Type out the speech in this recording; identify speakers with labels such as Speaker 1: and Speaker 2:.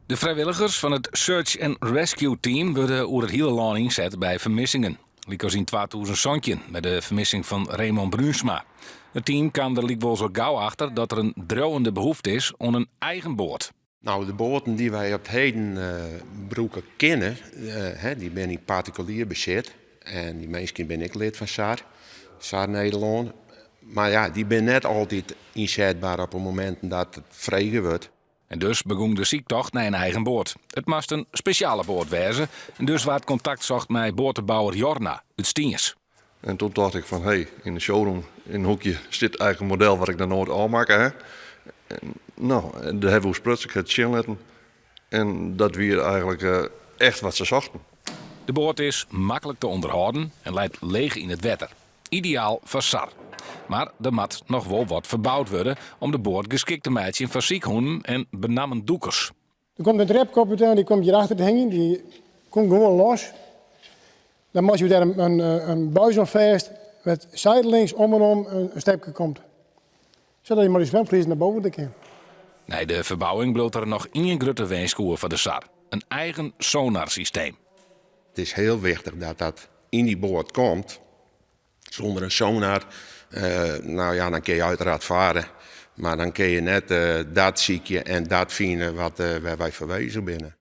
Speaker 1: De frijwilligers fan it Search and Rescue Team wurde oer it hiele lân ynset by fermissingen. Lykas yn 2017 by de fermissing fan Remon Bruinsma. It team kaam der lykwols al gau achter dat der in driuwende behoefte is oan in eigen boat.
Speaker 2: Nou, de boaten dy't wy op 't heden brûke kinne, dy binne yn partikulier besit. En dy minsken binne ek lid fan SAR, SAR Nederlân. Mar ja, dy binne net altyd ynsetber op de mominten dat it frege wurdt.
Speaker 1: En dus begûn de syktocht nei in eigen boat. It moast in spesjale boat wêze en dus waard kontakt socht mei boatebouwer Jorna út Stiens.
Speaker 3: En toen tocht ik fan hé, yn de showroom yn in hoekje stiet eigentlik in model wat ik noch noait ôfmakke ha. En no, dêr hawwe we oer sprutsen, ik ha it sjen litten en dat wie eigentlik echt wat se sochten.
Speaker 1: De boat is maklik te ûnderhâlden en leit leech yn it wetter. Ideaal foar SAR. Mar der moat noch wol wat ferboud wurde om de boat geskikt te meitsjen foar sykhûnen en benammen dûkers.
Speaker 4: Der komt in trepke op út en dy komt hjir achter te hingjen. Dy komt gewoan los. Dan moat je dêr in buis oan fêst, wêr't zijdelings om en om in stepke komt. Sadat je mei dy swimfliezen nei boven ta kin.
Speaker 1: Nei de ferbouwing bliuwt der noch ien grutte winsk oer foar de SAR, in eigen sonarsysteem.
Speaker 2: It is hiel wichtich dat dat yn dy boat komt. Sûnder in sonar, no ja, dan kinne je uiteraard farre, mar dan kinne je net dat sykje en dat fine wat wêr't wy foar bezich binne.